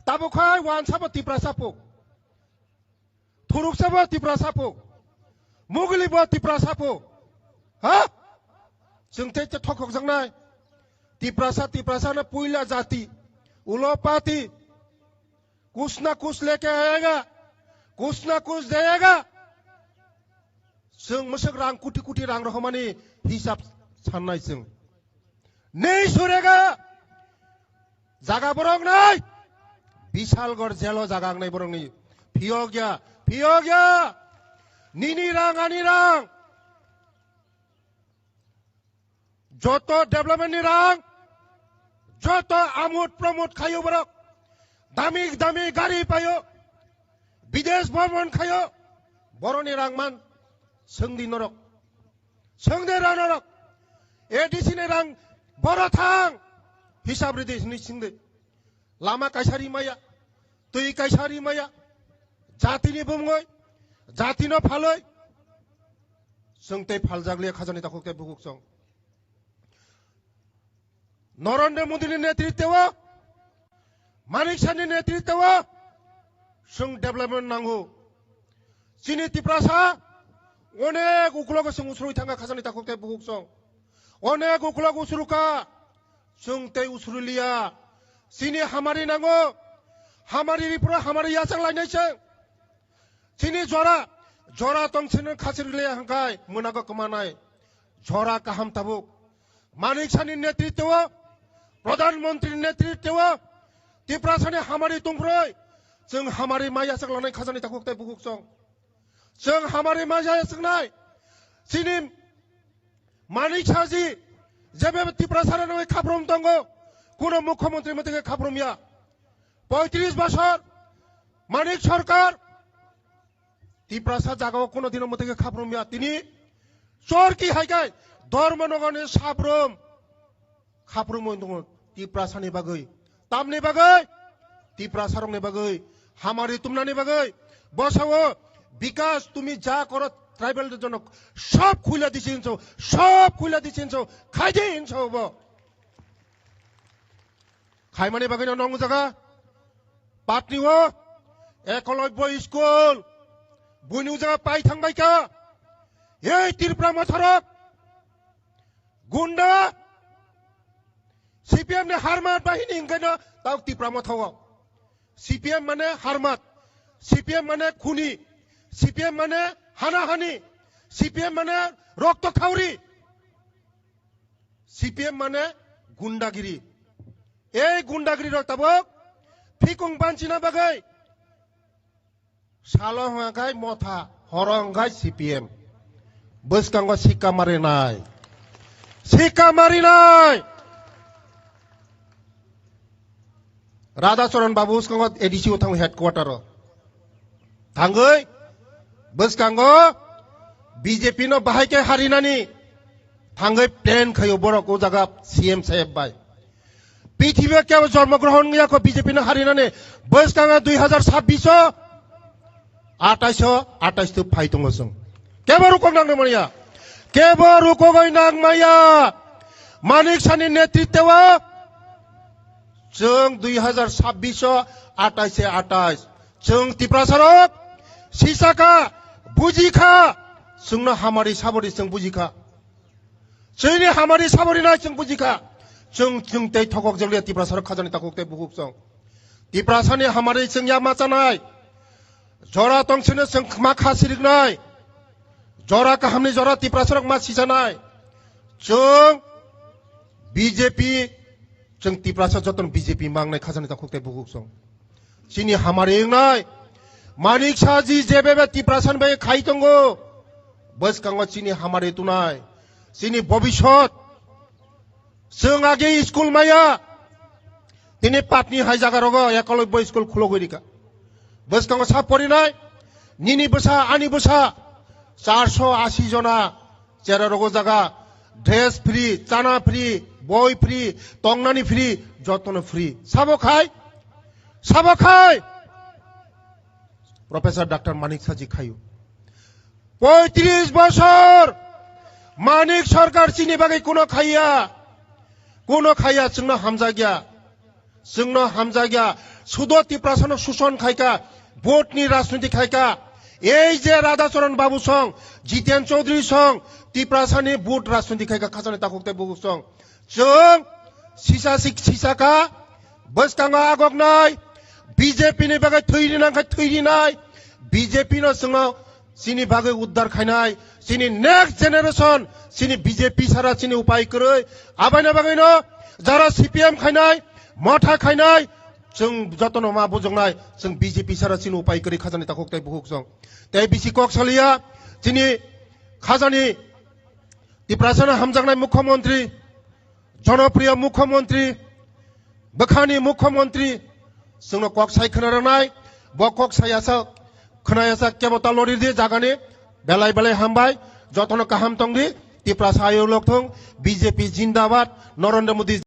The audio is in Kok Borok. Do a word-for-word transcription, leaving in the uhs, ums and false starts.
Tabuk khai wansa bo Tiprasa puk. Thuruksa bo Tiprasa puk. Muguli bo Tiprasa puk. Ha? Chwng tei te thokhokjaknai. Tiprasa, Tiprasa no puila jati. Ulo pati. Kuch na kuch leke aayega. Kuch na kuch dayega. Chwng mwswk rang kuti kuti rang rohormani hisab sannai chwng. Nei surega. Jaga borok nai. Bishalgarh jelo jaga wngnai borokni. Phiyok ya, phiyok ya. Nini rang, ani rang. Joto development ni rang, joto amut pramut khayo borok, dami dami gari payo, bidesh bhromon khayo, boroni rang man, swngdi norok, swngdi rang norok, A D C ni rang, boro thang, hisab ridi hwnwi swngdi. Lama kaisa rimaya, twi kaisa rimaya, jatini bumungwi, jatino phalwi, chwng tei phaljak liya khajani takhuk tei bukhuk chwng. Narendra Modi ni netritwo, Manik Saha ni netritwo, chwng development nango. Chini Tiprasa onek ukulogo chwng usrui thangkha khajani takhuk tei bukhuk chwng. Onek ukulok usruka, chwng tei usruliya. Chini hamari nango, hamari ripro hamari yachak lainai chwng. Chini jora, jora tong chini khachirliya hwnkhe mwnago kwmanai. Jora kaham tabuk. Manik Saha ni netritwo, Pradhan Mantri ni netritwo, Tiprasani hamari tongphuroi, chwng hamari ma yachak lanai khajani takhuk tei bukhuk chwng. Chwng hamari ma yachaknai. Chini Manik Saha ji, jebe Tiprasa rok khaprum tongo, kuno mukhyamantri mwtwkhe khaprum ya. Poitris bosor, Manik Sarkar, Tiprasa jagao kuno dino mwtwkhe khaprum ya. Tini chorki hai kai, Dharmanagarni saprum, khaprum tongo Tiprasani bagwi. Tamni bagwi? Tiprasarokni bagwi. Hamari tumnani bagwi. Bosao bikas tumi ja koro tribal jonok sob khuila disi hinso, sob khuila disi hinso, khaidi hinso bo. Khaimani bagwi no nong jaga. Patni o Ekolobyo school. Buini jaga pai thangbai ka. Ei Tripura motharok. Gunda, C P M ni harmat bahini hingkeno tau Tipra motha o. C P M mane harmat, C P M mane khuni, C P M mane hanahani, C P M mane rokto khauri, C P M mane gundagiri. Ei gundagiri rok tabok phikung banchina bagwi Salo hwnka khai motha, horo hwnka khai C P M. Bwskango sikka marinai. Sikka marinai. Radhacharan Babu bwskango A D C o thango headquarter o. Thangwi bwskango B J P no bahai khe harinani thangwi plan khaio borok o jaga C M saheb bai. Pithibio kebo jormo grohon wngya kho B J P no harinani. Bwskango dui hazar sabbish o, atais o, atais tu phai tongo chwng. Kebo rukok nangni manya. Kebo rukogoi nang maya. Manik Sani netritwo chwng dui hazar sabbish o, atais e atais. Chwng Tiprasa rok sisaka, bujikha. Chwngno hamari sabori chwng bujikha. Chwngni hamari sabori nai chwng bujikha. Chwng, chwng tei thokok joliya Tiprasa rok khajani takhuk tei bukhuk chwng. Tiprasani hamari chwng ya ma chanai. Jora tong sino chwng ma kha siriknai. Jora kahamni jora Tiprasa rok ma sichanai. Chwng B J P, chwng Tiprasa jotono B J P mangnai khajani takhuk tei bukhuk chwng. Chini hamari wngnai. Manik Saha ji jebebe Tiprasani bai khai tongo. Bwskango chini hamari tunai. Chini bobisot. Chwng age school maya. Tini patni hai jaga rogo Ekolobyo school khulogwi rika. Bwskango sa porinai. Nini bwsa, ani bwsa. Charso asi jona. Chera rogo jaga. Dress free, chana free, boi free, tongnani free, jotono free. Sabo khai? Sabo khai? Professor Doctor Manik Saha ji khaio. Poitris bosor Manik Sarkar chini bagwi kuno khaiya. Kuno khaiya chwngno hamjakya. Chwngno hamjakya, sudo Tiprasano suson khaika, vote ni rajniti khaika. Ei je Radhacharan Babu song, Jiten Chaudhary song, Tiprasani vote rajniti khaika khajani takhuk tei bukhuk song. Chwng sisa sik sisa ka, bwskango agoknai, B J P ni bagwi thwi rinang khai thwi rinai, B J P no chwngno chini bagwi uddar khainai, chini next generation, chini B J P sara chini upai kwrwi. Abaina bagwino jara C P M khainai, motha khainai, chwng jotono ma bujoknai, chwng B J P sara chini upai kwrwi khajani takhuk tei bukhuk song. Tei bisi kok saliya, chini khajani Tiprasano hamjaknai Mukhyamantri, Jonopriyo Mukhyamantri, bwkhani Mukhyamantri, chwngno kok sai khwna rwnai, bo kok sai asa khwnai asa kebo ta lori di jagani, belai belai hambai, jotono kaham tong di, Tiprasa ayuk lok thung, B J P jindabad, Narendra Modi